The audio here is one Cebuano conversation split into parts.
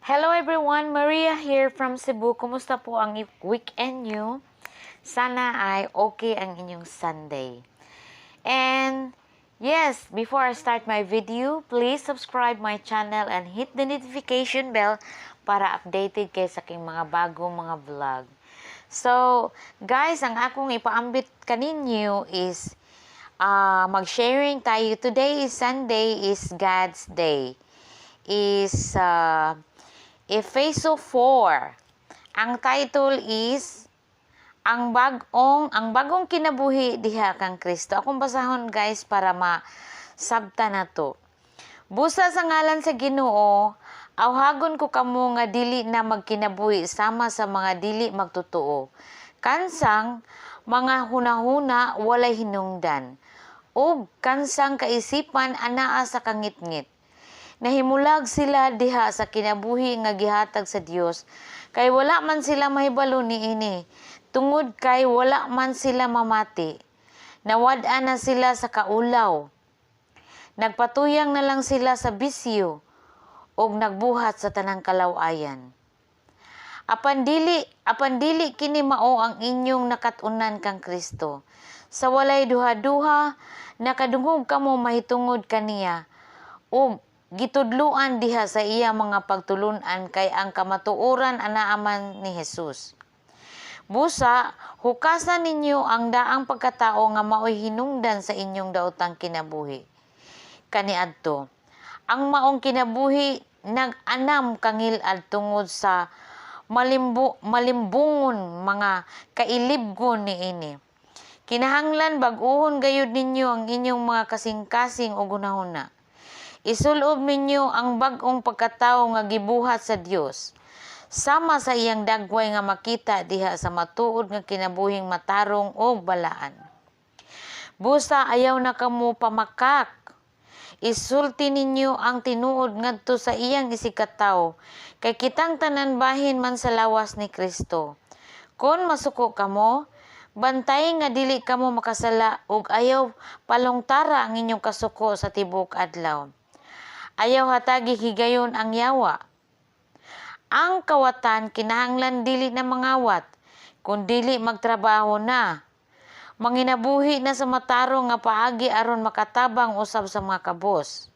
Hello everyone, Maria here from Cebu. Kumusta po ang weekend nyo? Sana ay okay ang inyong Sunday. And yes, before I start my video, please subscribe my channel and hit the notification bell para updated kayo sa aking mga bagong mga vlog. So, guys, ang akong ipaambit kaninyo is mag-sharing tayo. Today is Sunday, is God's Day. Is Efeso 4. Ang title is ang bagong kinabuhi diha kang Kristo. Akong basahon, guys, para masabta na to. Busa sa ngalan sa Ginoo, awhagon ko kamo nga dili na magkinabuhi sama sa mga dili magtotoo. Kansang mga hunahuna walay hinungdan ug kansang kaisipan anaa sa kangitngit. Nahimulag sila diha sa kinabuhi nga gihatag sa Dios kay wala man sila mahibalo niini tungod kay wala man sila mamati. Nawad-an na sila sa kaulaw. Nagpatuyang na lang sila sa bisyo ug nagbuhat sa tanang kalawayan. Apan dili kini mao ang inyong nakat-unan kang Kristo. Sa walay duha-duha, nakadungog kamo mahitungod kaniya ug gitudluan diha sa iya mga pagtulunan, kay ang kamatuoran anaa man ni Jesus. Busa, hukasan ninyo ang daang pagkatao nga maoy hinungdan sa inyong daotang kinabuhi kaniadto. Ang maong kinabuhi nag-anam kangilad tungod sa malimbungon mga kailibgon niini. Kinahanglan bag-uhon gayud ninyo ang inyong mga kasing-kasing ug hunahuna. Isulob ninyo ang bag-ong pagkatawo nga gibuhat sa Dios sama sa iyang dagway nga makita diha sa matuod nga kinabuhing matarong ug balaan. Busa ayaw na kamo pamakak. Isulti ninyo ang tinuod ngadto sa iyang isigkatawo, kay kitang tanan bahin man sa lawas ni Kristo. Kon masuko kamo, bantay nga dili kamo makasala ug ayaw palungtara ang inyong kasuko sa tibuok adlaw. Ayaw hatagi higayon ang yawa. Ang kawatan kinahanglan dili na mangawat, kun dili magtrabaho na. Manginabuhi na sa matarong nga paagi aron makatabang usab sa mga kabos.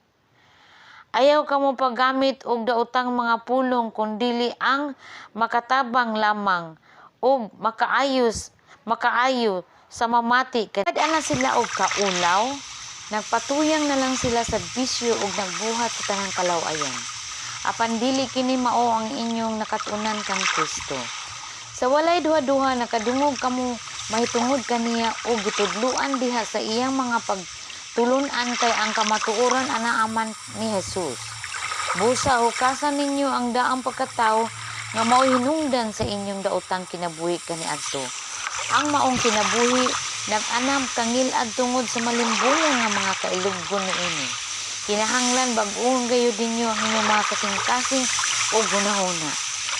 Ayaw kamo paggamit og daotang mga pulong kun dili ang makatabang lamang ug makaayo sa mamati. Kay ana sila og kaulaw, nagpatuyang na lang sila sa bisyo ug nagbuhat sa tanang kalawayan. Apan dili kini mao ang inyong nakatunan kang Kristo. Sa walay duha-duha, nakadungog kamo mahitungod kaniya ug gitudluan diha sa iyang mga pagtulunan, kay ang kamatuoran anaa man ni Jesus. Busa hukasan ninyo ang daang pagkatawo nga mao'y hinungdan sa inyong daotang kinabuhi kaniadto. Ang maong kinabuhi nag-anam kangilad tungod sa malimbungon nga mga kailubgon niini. Kinahanglan bag-uhon gayud ninyo ang inyong mga kasing-kasing ug hunahuna.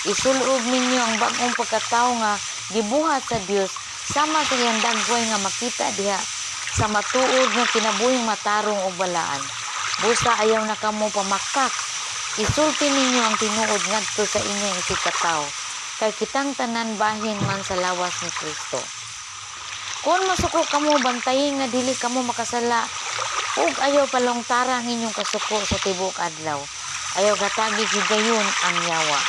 Isulob ninyo ang bag-ong pagkatawo nga gibuhat sa Dios sama sa iyang dagway nga makita diha sa matuod nga kinabuhing matarong ug balaan. Busa ayaw na kamo pamakak. Isulti ninyo ang tinuod ngadto sa inyong isigkatawo, kay kitang tanan bahin man sa lawas ni Kristo. Kung masuko kamo, bantayi nga dili kamo makasala ug ayaw palungtara ang inyong kasuko sa tibuok adlaw. Ayaw hatagi higayon ang yawa.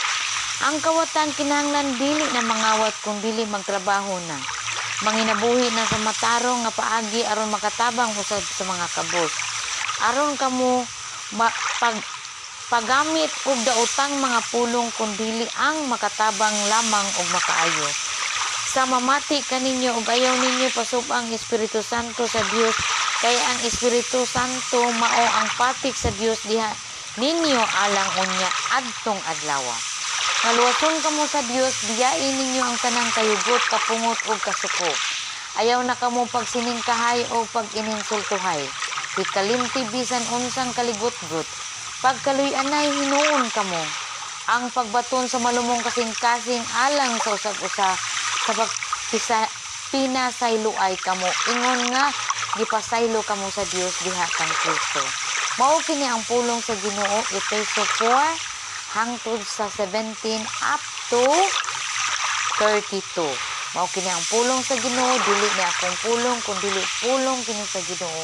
Ang kawatan kinahanglan dili na mangawat kung dili magtrabaho na. Manginabuhi na sa matarong nga paagi aron makatabang usab sa mga kabos. Aron kamo paggamit og daotang mga pulong kun dili ang makatabang lamang ug makaayo sa mamati kaninyo, ug ayaw ninyo pasub-ang Espiritu Santo sa Dios, kay ang Espiritu Santo mao ang patik sa Dios diha ninyo alang unya adtong adlaw. Nga luwason kamo sa Dios, biyain ninyo ang tanang kayugot, kapungot ug kasuko. Ayaw na kamo pagsiningkahay o pag-ininsultuhay. Hikalimti bisan unsang kaligutgot. Pagkaluy-anay hinuon kamo. Ang pagbaton sa malumong kasing-kasing alang sa usag-usa sa pagpisa pinasayloay kamo ingon nga gipasaylo kamo sa Dios diha kang Kristo. Mao kini ang pulong sa Ginoo, Efeso 4 hangtod sa 17 up to 32. Mao kini ang pulong sa Ginoo, dili ni akong pulong kun dili pulong kini sa Ginoo.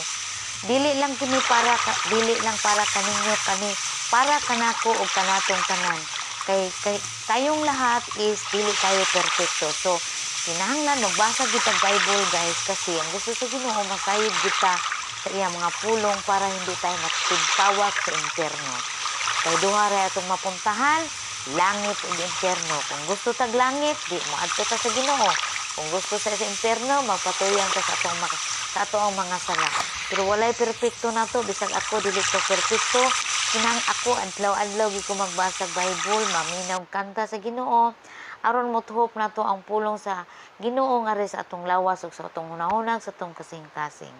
Dili lang para kaninyo kani, para kanako ug kanatong tanan. Kay tayong lahat is dili tayo perpekto. So kinahanglan magbasa kita Bible, guys, kasi ang gusto sa Ginoo, masayod kita sa iyang mga pulong para hindi tayo matigtawak sa impyerno. Kay duha ra atong mapuntahan, langit ug impyerno. Kung gusto tag langit, di moadto ta sa Ginoo. Kung gusto sa impyerno, magpatuyang ta sa atoang mga sala. Pero walay perpekto nato, bisag ako dili ko perpekto. Kinang ako adlaw-adlaw gyud ko magbasa Bible, maminaw kanta sa Ginoo aron motuhop nato ang pulong sa Ginoo nga sa atong lawas ug sa atong hunahuna, sa atong kasing-kasing.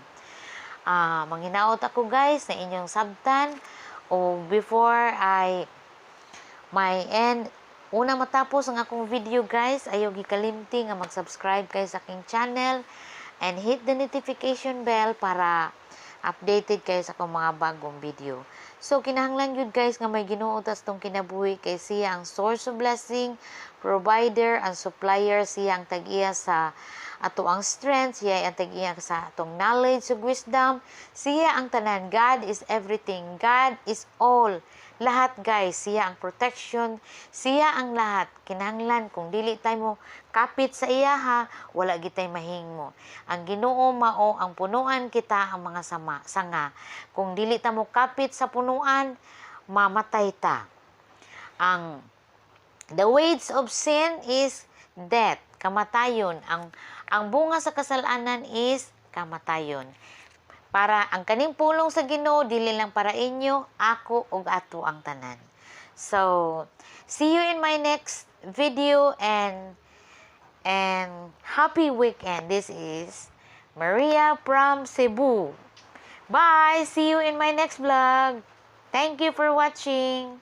Manghinaot ako, guys, na inyong sabtan o before I my end una matapos ang akong video, guys, ayaw gikalimti nga mag-subscribe kayo sa aking channel and hit the notification bell para updated kayo sa akong mga bagong video. So kinahanglan gyud, guys, nga may Ginoo ta sa atong kinabuhi kay siya ang source of blessing, provider, ang supplier, siya ang tag-iya sa ato ang strength, siya ang tag-iya sa atong knowledge ug wisdom, siya ang tanan. God is everything. God is all. Lahat, guys, siya ang protection, siya ang lahat. Kinahanglan kung dili tayo mo kapit sa iyaha, wala gitay mahimo. Ang Ginoo mao ang punuan kita ang mga sama sanga. Kung dili ta mo kapit sa punuan, mamatay ta. Ang the wage of sin is death, kamatayon. Ang bunga sa kasalanan is kamatayon. Para ang kaning pulong sa Ginoo dili lang para inyo, ako ug ato ang tanan. So, see you in my next video and happy weekend. This is Maria from Cebu. Bye! See you in my next vlog. Thank you for watching.